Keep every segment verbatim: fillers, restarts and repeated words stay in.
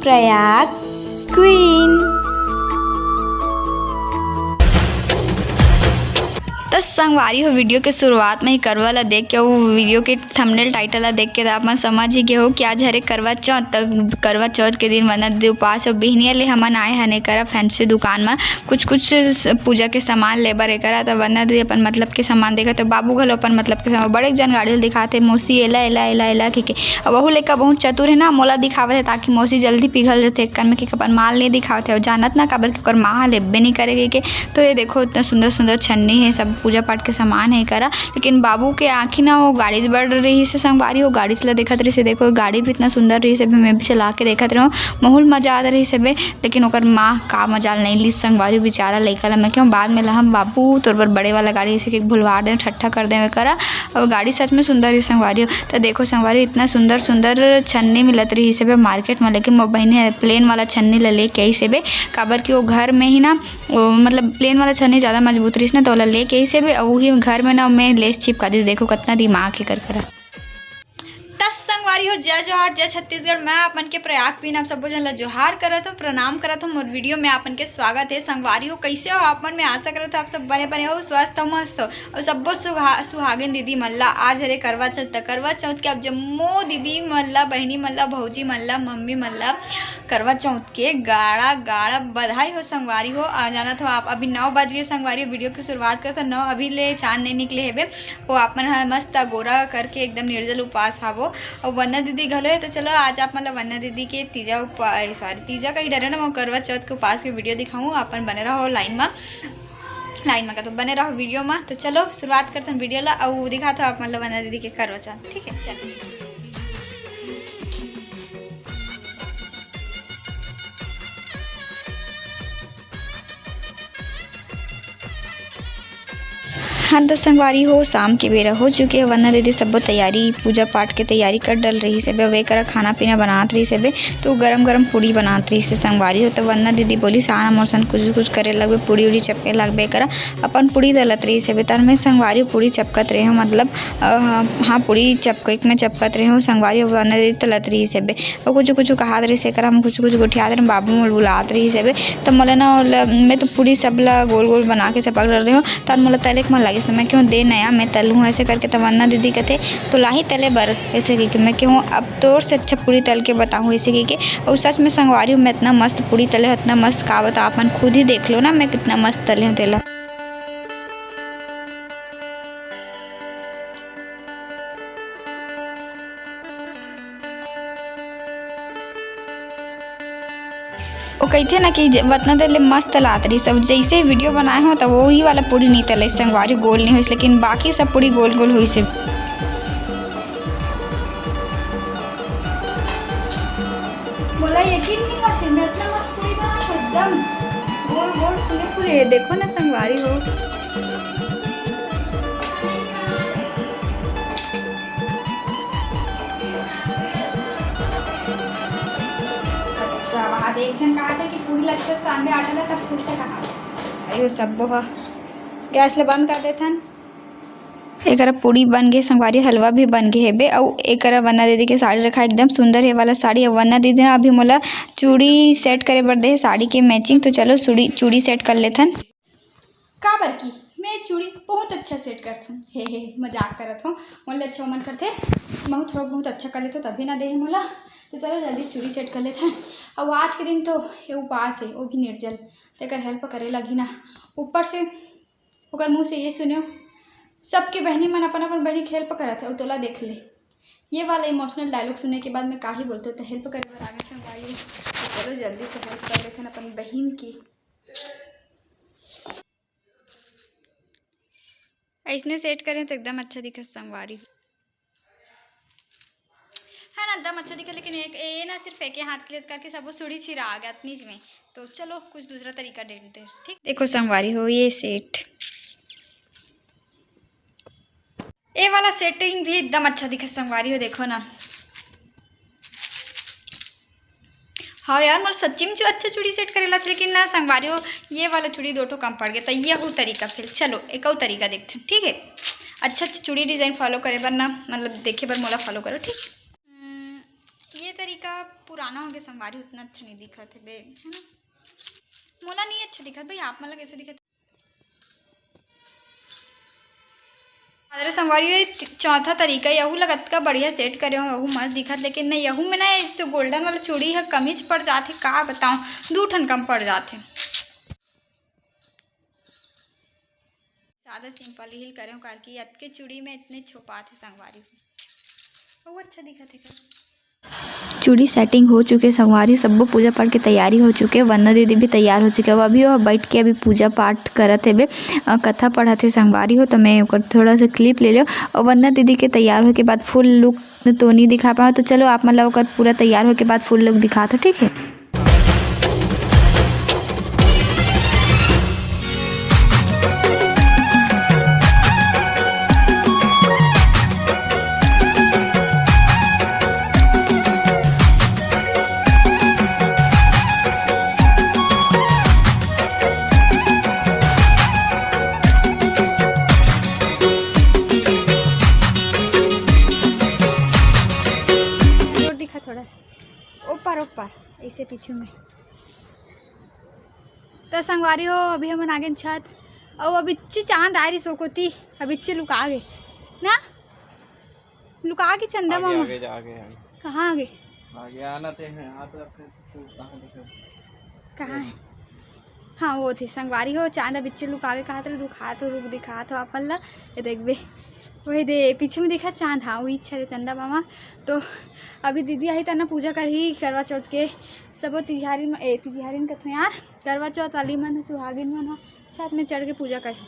Prayag queen. त संगवारी हो, वीडियो के शुरुआत में ही करवा ला देख के, वो वीडियो के थंबनेल टाइटल ला देख के, त आप मन समझ ही गए हो कि आज हरे करवा चौथ। त करवा चौथ के दिन वंदना दीदी उपास हो। बिहनिया ले हमन आए हन एकरा फैंसी दुकान में कुछ कुछ स-, पूजा के सामान ले बर। एकरा त वंदना दीदी अपन मतलब के सामान देखत हे, बाबू घलो अपन मतलब के सामान। बड़े जन गाड़ी ल दिखात हे, "मौसी, एला, एला, एला, एला," कहिके। अब वहू लइका बहुत चतुर हे ना, मोला दिखावत हे ताकि मौसी जल्दी पिघल जथे, एक कन में कि अपन माल नहीं दिखावत हे। अउ जानत ना काबर कि ओकर माँ ह लेबे नहीं करे कहिके। तो ये देखो, इतना सुंदर सुंदर छन्नी है, सब पूजा पाठ के सामान है एकरा। लेकिन बाबू के आँखी ना वो गाड़ी से बढ़ रही से संगवारी हो, गाड़ी से ला देखत रही से। देखो, गाड़ी भी इतना सुंदर रही से, मैं भी चला के देखत रहूँ, बहुत मजा आत रही से बे। लेकिन ओकर माँ का मजाल नहीं लीस संगवारी, बेचारा लइका ला। मैं कहूँ, बाद में ला हम बाबू तोर बर बड़े वाला गाड़ी, जैसे कि भुलवा दे, ठट्ठा कर दे करा। और गाड़ी सच में सुंदर ही संगवारी हो। तो देखो संगवारी, इतना सुंदर सुंदर छन्नी मिलत रही से बे मार्केट में, लेकिन मोर बहिनी प्लेन वाला छन्नी ला लेके आई से बे, काबर कि वो घर में ही ना, वो मतलब प्लेन वाला छन्नी ज़्यादा मजबूत रहीस ना, तो ओला लेके आई से बे। और वही घर में ना मैं लेस चिपका दिस। देखो कितना दिमाग है कर करा। त संगवारी हो, जय जोहार, जय छत्तीसगढ़। मैं अपन के प्रयाग क्वीन आप सबो झन ला जोहार करत हूँ, प्रणाम करत हूँ। मोर वीडियो में आपन के स्वागत है। संगवारी हो, कैसे हो आप मन? मैं आशा करत हूँ आप सब बने बने हो, स्वस्थ हो, मस्त हो। और सब्बो सुहा-, सुहागिन दीदी मन ला आज हरे करवा चौथ। त करवा चौथ के आप जम्मो दीदी मन ला, बहिनी मन ला, भौजी मन ला, मम्मी मन ला करवा चौथ के गाड़ा गाड़ा बधाई हो संगवारी हो। आ, जानत हो आप, अभी नौ बज गए संगवारी हो, वीडियो की शुरुआत करत हो, नौ अभी ले चांद नहीं निकले हेबे। वो आप मन ह मस्त अगोरा करके एकदम निर्जल उपास हावो। और वंदना दीदी घलो है, तो चलो आज आप मन ला वंदना दीदी के तीजा उपा-, सॉरी, तीजा का ही डरे ना, वो करवा चौथ के उपास के वीडियो दिखाऊँ। आप मन बने रहो लाइन में, लाइन में का तो बने रहो वीडियो में। तो चलो शुरुआत करते हैं वीडियो ला, और दिखाता हूँ आप मन ला वंदना दीदी के करवा चौथ, ठीक है? चलो। हाँ, त संगवारी हो, शाम के बेरा हो चुके हे। वंदना दीदी सब्बो तैयारी, पूजा पाठ के तैयारी कर डल रही से बे। वे करा खाना पीना बनात रही से बे, तो गरम गरम पूड़ी बनात रही से संगवारी हो। तो वंदना दीदी बोली, "साना मोर सन कुछ कुछ करे लगबे, पूड़ी उड़ी चपके लगबे करा।" अपन पूड़ी तलत रही से बे, तर मैं संगवारी हो पूड़ी चपकत रहे हो, मतलब, अ, हाँ, हाँ, पूड़ी चपके में चपकत रहे हो संगवारी हो। वंदना दीदी तलत रही से बे, अउ कुछु कुछु कहात रहिस, एकरा हम कुछु कुछु गोठियात रहे, बाबू मोर बुलात रहिस हवे। त मोला ना ओला, मैं तो पूरी सब ला गोल गोल बना के चपक डर रहे हो, त मोला तले के मन लागिस, त मैं कहूँ, "दे नया, मैं तलहूँ," ऐसे करके। त वंदना दीदी कथे, "तो लाही तले बर," ऐसे कहिके। मैं कहूँ, "अब तोर से अच्छा पूरी तल के बताहूँ," ऐसे कहिके। अउ सच में संगवारी हो, मैं इतना मस्त पूरी तले हूँ, इतना मस्त, का बताओ, आप मन खुद ही देख लो ना, मैं कितना मस्त तले हूँ तेला। वो कहिथे ना कि ज-, वतना देर ले मस्त तलात रहिस, अब जैसे वीडियो बनाए हो, त वही वाला पूरी नहीं तले, संगवारी गोल नहीं होइस, लेकिन बाकी सब पूरी गोल गोल होइस हे। मोला यकीन नहीं होते, मैं इतना मस्त पूरी बना, एकदम गोल गोल फुले फुले। देखो ना संगवारी हो। अच्छा, वहाँ दे एक झन कहा था कि पूरी ला अच्छा सांभे आटा ला, तब फूलता कहाँ। अयो, सब्बो हा। गैस ले बंद कर देथन। एकरा पूरी बन गे संगवारी, हलवा भी बन गे हेबे। अउ एकरा वंदना दीदी के साड़ी रखा, एकदम सुंदर हे वाला साड़ी। अउ वंदना दीदी ना अभी मोला चूड़ी सेट करे बर दे हे, साड़ी के मैचिंग। तो चलो चूड़ी, चूड़ी सेट कर लेथन। काबर की मैं चूड़ी बहुत अच्छा सेट करथौं। हे, हे, मजाक करत हौं। मोला अच्छा मन करथे, महू थोड़ा बहुत अच्छा कर लेथौं, तभी ना देहे मोला। तो चलो जल्दी चूड़ी सेट कर लेथन। अब आज के दिन तो ये उपास हे, वो भी निर्जल, तेकर हेल्प करे लगही ना। ऊपर से ओकर मुँह से ये सुन्यो, "सबके बहिनी मन अपन अपन बहिनी के हेल्प करत हे, अउ तोला देख ले।" ये वाला इमोशनल डायलॉग सुने के बाद मैं का ही बोलथौं, तो हेल्प करे बर आगे संगवारी। तो चलो जल्दी से हेल्प कर लेथन अपन बहिन की। अइसने सेट करें तो एकदम अच्छा दिखत संगवारी हो। है ना, एकदम अच्छा दिखत, लेकिन एक, ये ना सिर्फ एक हाथ के लिए करके सब वो चूड़ी छिरा आ गया नीच में। तो चलो कुछ दूसरा तरीका ढूंढते हैं, ठीक? देखो संगवारी हो, ये सेट, ये वाला सेटिंग भी एकदम अच्छा दिखत संगवारी हो, देखो ना। हाँ यार, मोला सच्ची में जो अच्छा चूड़ी सेट करे ला, लेकिन ना संगवारी हो, ये वाला चूड़ी दो ठो कम पड़ गया, तो ये हू तरीका। फिर चलो एक और तरीका देखते हैं, ठीक है? अच्छा अच्छा चूड़ी डिजाइन फॉलो करे बर ना, मतलब देखे बर मोला फॉलो करो, ठीक? हम्म, ये तरीका पुराना हो गया संगवारी, उतना अच्छा नहीं दिखत हे बे, है ना? मोला नहीं अच्छा दिखत भाई, आप मन ला कैसे दिखत? अरे संगवारी, ये चौथा तरीका, यहू ला कतका बढ़िया सेट करे हो, यहू मस्त दिखत, लेकिन नहीं, यहू में ना ये जो गोल्डन वाला चूड़ी है कमीच पड़ जाथे, का बताऊँ, दू ठन कम पड़ जाथे। सादा सिंपल ही करे हो, काबर कि अतके चूड़ी में इतने छुपाथे संगवारी हो, वो अच्छा दिखत है का? चूड़ी सेटिंग हो चुके संगवारी हो, सब्बो पूजा पाठ के तैयारी हो चुके, वंदना दीदी भी तैयार हो चुके। अब अभी वो बैठ के अभी पूजा पाठ करत हेबे, अ, कथा पढ़त हे संगवारी हो, तो मैं ओकर थोड़ा सा क्लिप ले लो। और वंदना दीदी के तैयार होके बाद फुल लुक तो नहीं दिखा पाओ, तो चलो आप मन ला ओकर पूरा तैयार होके बाद फुल लुक दिखात हो, ठीक है? जोर दिखा थोड़ा सा, ऊपर ऊपर, ऐसे पीछे में। तो संगवारी हो, अभी हमन आगे छत, अउ अबिच्चे चांद आए रहिस ओ कोती, अबिच्चे लुका गे ना, लुका गे चंदा आगे, मामा। आगे, आगे, आगे। कहाँ आगे? आगे आना ते है, हाँ, तो फिर तू कहाँ दिखा? कहाँ है? हाँ, वो थे संगवारी हो, चांद अबिच्चे लुकावे कहा तो दुखा तो रुक दिखा तो आपन ला, ये देखबे। वही दे, पीछे में दिखा चांद, हाँ, वही अच्छा रे चंदा मामा। तो अभी दीदी आई तना पूजा करही करवा चौथ के, सबो तिजहारी म-, ए, तिजहारी न कथो यार, करवा चौथ वाली मन, सुहागिन मन ह छत में चढ़ के पूजा करही।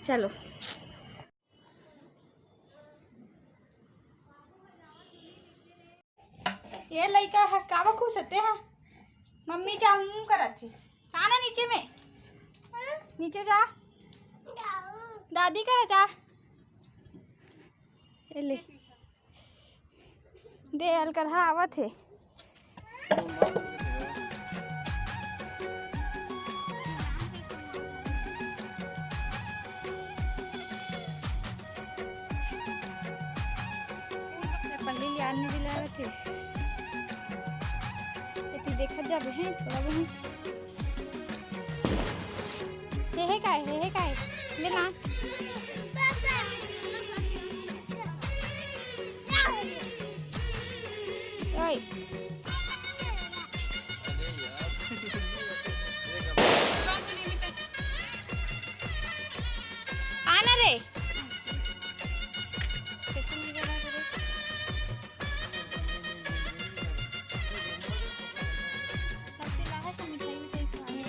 चलो। ये लइका ह काबर खुश हे ते ह? मम्मी जा हूँ करत हे। जा ना नीचे में। नीचे जा। दादी कहे जा। ये ले। दे अलकरहा आवत हे। पल्ली लियार ने दिला रखिस। एती देखत जाबे हैं, थोड़ा बहुत। हे, हे काय, हे, हे काय? ले ना। ओए। आना रे। सबसे लास्ट में मिठाई, मिठाई खवाए हैं।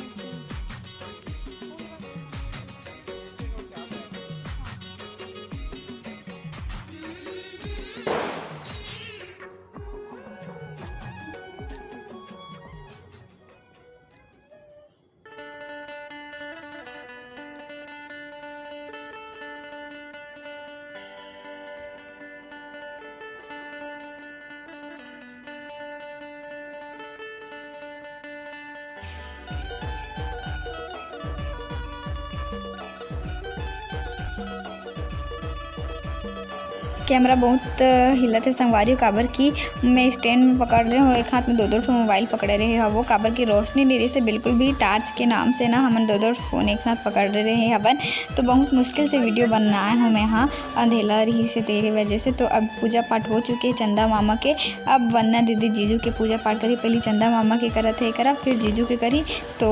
कैमरा बहुत हिलत हे संगवारी हो, काबर कि मैं स्टैंड में पकड़ रहे हो, एक हाथ में दो दो ठो मोबाइल पकड़े रहे हवो, काबर कि रोशनी नहीं रही से बिल्कुल भी, टार्च के नाम से ना हमन दो दो फोन एक साथ पकड़ रहे हवन। तो बहुत मुश्किल से वीडियो बनाए हूँ मैं, हाँ, अंधेला रही से तेरे वजह से। तो अब पूजा पाठ हो चुके चंदा मामा के, अब वंदना दीदी जीजू के पूजा पाठ करी, पहली चंदा मामा के करत है, करा फिर जीजू के करी। तो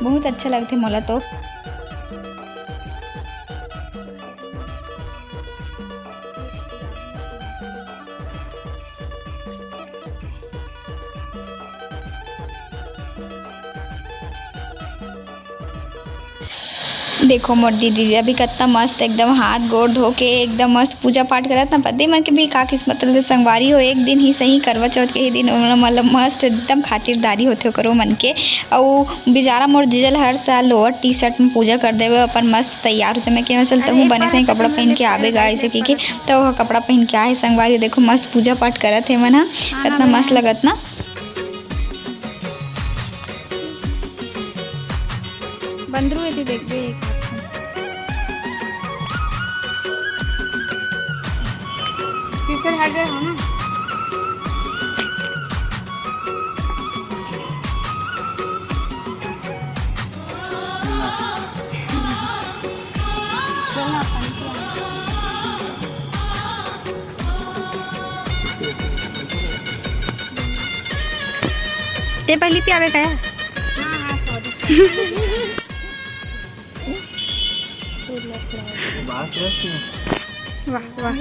बहुत अच्छा लगथे मोला तो। देखो मोर दीदी अभी कितना मस्त एकदम हाथ गोड़ धो के एकदम मस्त पूजा पाठ करत ना। पति मन के भी का किस्मत रहते संगवारी हो, एक दिन ही सही करवा चौथ के ही दिन ओमन मतलब मस्त एकदम खातिरदारी होथे ओकरो मन के। अउ बेचारा मोर जीजा ल हर साल लोअर टी शर्ट में पूजा कर देवे, अपन मस्त तैयार हो जाए। मैं कहेंव चल तहूँ बने सही कपड़ा पहन के आबे गा, ऐसे कहिके। त ओह कपड़ा पहन के आए संगवारी। देखो मस्त पूजा पाठ करत हे मन ह, कितना मस्त लगत ना। बंदरू एती देखबे एक। पीछे हट गए हो ना। ते पहली पियावे का? हाँ, हाँ, सॉरी। वाह, वाह।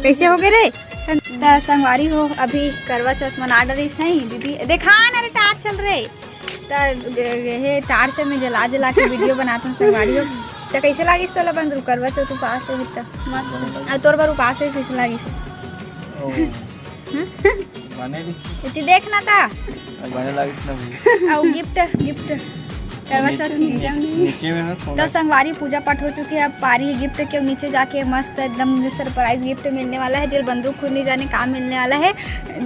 कैसे हो गए रे? त संगवारी हो, अभी करवा चौथ मना डरिस है दीदी। देखा ना रे, टार्च चल रहे। त हे टार्च में जला जला के वीडियो बनाथन संगवारी हो। त कैसे लागिस तोला बंदरू करवा चौथ उपास रहे त? मस्त। आ, तोर बर उपास रहे, कैसे लागिस? ओ। हम्म? बने भी। इति देख ना ता। बने लागिस ना भी। अउ गिफ्ट, गिफ्ट। करवा चौथ नीचे, नीचे में है, सोना। तो संगवारी पूजा पाठ हो चुकी है, अब पारी गिफ्ट के नीचे जाके मस्त एकदम सरप्राइज गिफ्ट मिलने वाला है, जेल बंदरू खुद नहीं जाने का मिलने वाला है।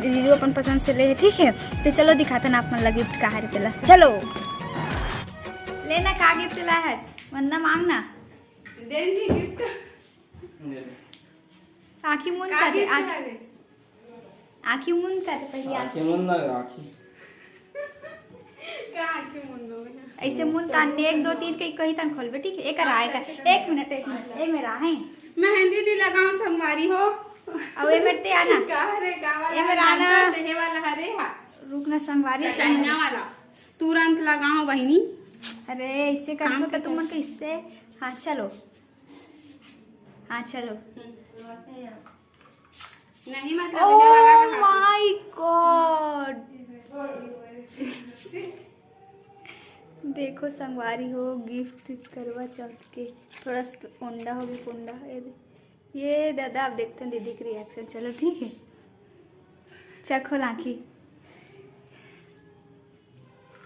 जीजू अपन पसंद से ले है, ठीक है। तो चलो दिखाथन आप मन ला गिफ्ट का है तेला। चलो लेना का गिफ्ट ला है, वंदना मांग ना। देन जी गिफ्ट। आँखी मूंद का कर दे, गिफ्ट आँख-, लागे? आँखी मूंद कर दे पहले, आँखी। आँखी मूंद ना, आँखी। का आँखी मूंद लो ना? ऐसे मूंद तान, एक, दो, तीन कही, कही तन खोलबे, ठीक है? एक रहा, एक, अच्छा, अच्छा। एक मिनट, एक मिनट, ए मेरा है। मेहंदी नी लगाओ संगवारी हो। अब ए मेरे ते आना। का रे, का वाला ए मेरा है? आना। देहे वाला हरे हा। रुक ना संगवारी। चाइना वाला। तुरंत लगाओ बहिनी। अरे, ऐसे कर काम दो के तो तुम कर। कैसे? हाँ, चलो। हाँ, चलो। नहीं, मतलब, Oh ये वाला कहाँ पे? My God! देखो संगवारी हो, गिफ्ट करवा चौथ के थोड़ा सा ओंडा हो गया, कोंडा। ये दे-, ये दादा, आप देखते हैं दीदी की रिएक्शन। चलो, ठीक है, चेक हो लाखी।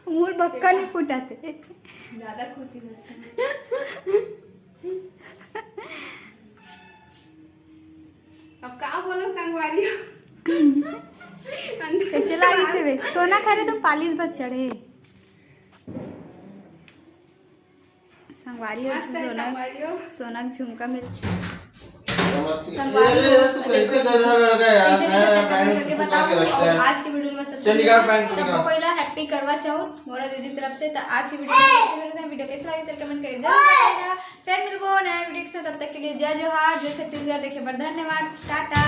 मोर बक्का नहीं फूटा थे। ज्यादा खुशी में। अब का बोलो संगवारी? अंदर कैसे से लागी बाहर। से बे? सोना खरे तो पालिश बस चढ़े। संगवारी हो, मस्त है सोना, संगवारी हो। सोना के झुमका मिल। संगवारी हो, तू कैसे गधा लड़का यार? कैसे नहीं करता, कमेंट करके बताओ। और आज की वीडियो में सबसे चल निकाल पैंट सबको निकाल। पहला हैप्पी करवा चौथ मोरा दीदी तरफ से। तो आज की वीडियो में इतना ही। वीडियो कैसे लगे चल कमेंट करें जरूर बताएगा। फिर मिलबो नया वीडियो के साथ, तब तक के लिए जय जोहार, जय छत्तीसगढ़। देखे बर धन्यवाद, टाटा।